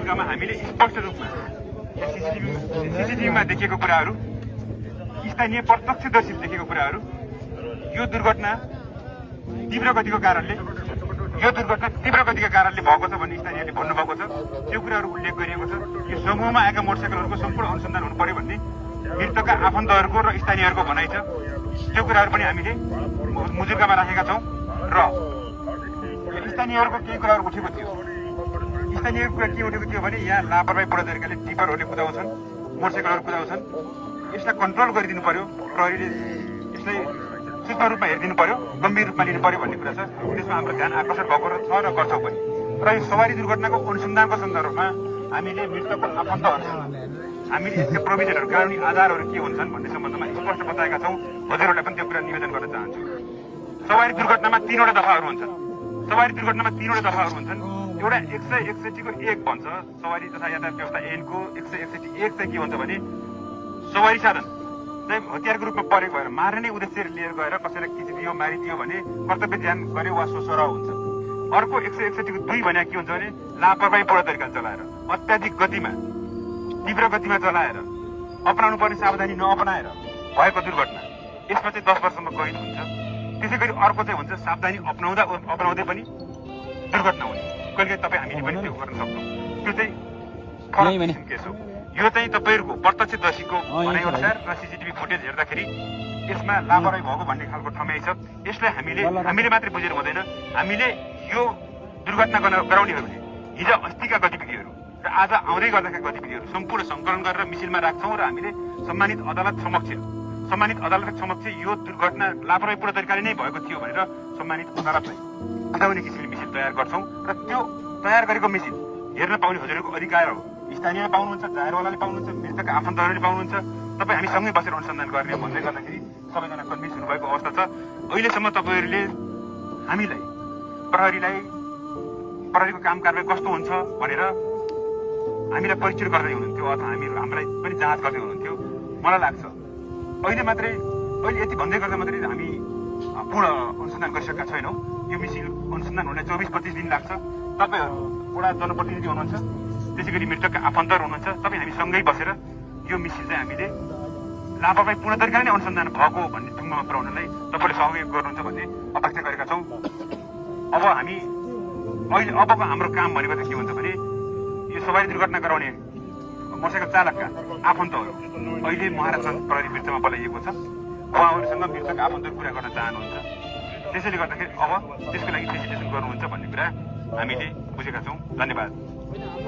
मुजुल्कामा हामीले स्पष्ट रूपमा सीसीटीभीमा देखिएको कुराहरू, स्थानीय प्रत्यक्षदर्शी देखेको कुराहरू, यो दुर्घटना तीव्र गतिको कारणले भएको छ भन्ने स्थानीयले भन्नुभएको छ। त्यो कुराहरू उल्लेख गरिएको छ। यो समूहमा आएका मोटरसाइकलहरूको सम्पूर्ण अनुसन्धान हुनु पर्यो भन्ने मृतकका आफन्तहरूको र स्थानीयहरूको भनाइ छ। त्यो कुराहरू पनि हामीले मुजुल्कामा राखेका छौँ र स्थानीयहरूको केही कुराहरू उठेको थियो। स्थानीयको कुरा के उठेको थियो भने यहाँ लापरवाहीपूर्ण तरिकाले टिपरहरूले कुदाउँछन्, मोटरसाइकलहरू कुदाउँछन्। यसलाई कन्ट्रोल गरिदिनु पर्यो, प्रहरीले यसलाई सूक्ष्म रूपमा हेरिदिनु पर्यो, गम्भीर रूपमा लिनु पर्यो भन्ने कुरा छ। त्यसमा हाम्रो ध्यान आकर्षण भएको छ र गर्छौँ पनि। र यो सवारी दुर्घटनाको अनुसन्धानको सन्दर्भमा हामीले मृतकको आफन्तहरूसँग हामीले यसका प्रोभिजनहरू, कानुनी आधारहरू के हुन्छन् भन्ने सम्बन्धमा स्पष्ट बताएका छौँ। हजुरहरूलाई पनि त्यो कुरा निवेदन गर्न चाहन्छु। सवारी दुर्घटनामा 3वटा दफाहरू हुन्छन्। एउटा 161 को 1 भन्छ सवारी तथा यातायात व्यवस्था ऐनको 161 1 चाहिँ के भन्छ भने सवारी साधन चाहिँ हतियारको रूपमा प्रयोग भएर मार्ने उद्देश्य लिएर गएर कसैलाई खिचिदियो, मारिदियो भने कर्तव्य ध्यान गर्यो वा सोसराउ हुन्छ। अर्को 161 को 2 भने के हुन्छ भने लापरवाहीपूर्ण तरिकाले चलाएर, अत्याधिक गतिमा, तीव्र गतिमा चलाएर, अपनाउनु पर्ने सावधानी नअपनाएर भएको दुर्घटना। यसमा चाहिँ 10 वर्षसम्म कैद हुन्छ। त्यसै गरी अर्को चाहिँ हुन्छ सावधानी अपनाउँदै पनि दुर्घटना हुने। कहिले तपाईँ हामीले पनि त्यो गर्न सक्छौँ। त्यो चाहिँ फरक केस हो। यो चाहिँ तपाईँहरूको प्रत्यक्षदर्शीको भनाइअनुसार र सीसीटीभी फुटेज हेर्दाखेरि यसमा लापरवाही भएको भन्ने खालको ठम्याइ छ। यसलाई हामीले मात्रै बुझेर हुँदैन। हामीले यो दुर्घटना गराउनेहरूले हिजो अस्तिका गतिविधिहरू र आज आउँदै गर्दाका गतिविधिहरू सम्पूर्ण सङ्कलन गरेर मिसिनमा राख्छौँ र हामीले सम्मानित अदालत समक्ष यो दुर्घटना लापरवाहीपूर्ण तरिकाले नै भएको थियो भनेर सम्मानित अदालतलाई बुझाउने किसिमले मिसिन तयार गर्छौँ। र त्यो तयार गरेको मिसिन हेर्न पाउने हजुरहरूको अधिकार हो। स्थानीयले पाउनुहुन्छ, जाहेरवालाले पाउनुहुन्छ, मृतकका आफन्तहरूले पाउनुहुन्छ। तपाईँ हामी सँगै बसेर अनुसन्धान गर्ने भन्दै गर्दाखेरि सबैजना कन्भिन्स हुनुभएको अवस्था छ। अहिलेसम्म तपाईँहरूले हामीलाई प्रहरीको काम कारबाही कस्तो हुन्छ भनेर हामीलाई परिचय गर्दै हुनुहुन्थ्यो अथवा हामीलाई पनि जाँच गर्दै हुनुहुन्थ्यो। मलाई लाग्छ अहिले यति भन्दै गर्दा मात्रै हामी पूर्ण अनुसन्धान गरिसकेका छैनौँ। यो मिसिन अनुसन्धान हुने 24-25 दिन लाग्छ। तपाईँहरू एउटा जनप्रतिनिधि हुनुहुन्छ, त्यसै गरी मृतकका आफन्तहरू हुनुहुन्छ। तपाईँ हामी सँगै बसेर यो मिसिन चाहिँ हामीले लापरवाहीपूर्ण तरिकाले नै अनुसन्धान भएको भन्ने टुङ्गोमा पुर्याउनलाई तपाईँले सहयोग गर्नुहुन्छ भन्ने अपेक्षा गरेका छौँ। अबको हाम्रो काम भनेको चाहिँ के हुन्छ भने यो सवारी दुर्घटना गराउने मोटरसाइकल चालकका आफन्तहरू अहिले महाराष्ट्र प्रहरी वृत्तमा बोलाइएको छ। उहाँहरूसँग मृतकका आफन्तहरू कुरा गर्न चाहनुहुन्छ। त्यसैले गर्दाखेरि अब त्यसको लागि फेसिलिटेसन गर्नुहुन्छ भन्ने कुरा हामीले बुझेका छौँ। धन्यवाद।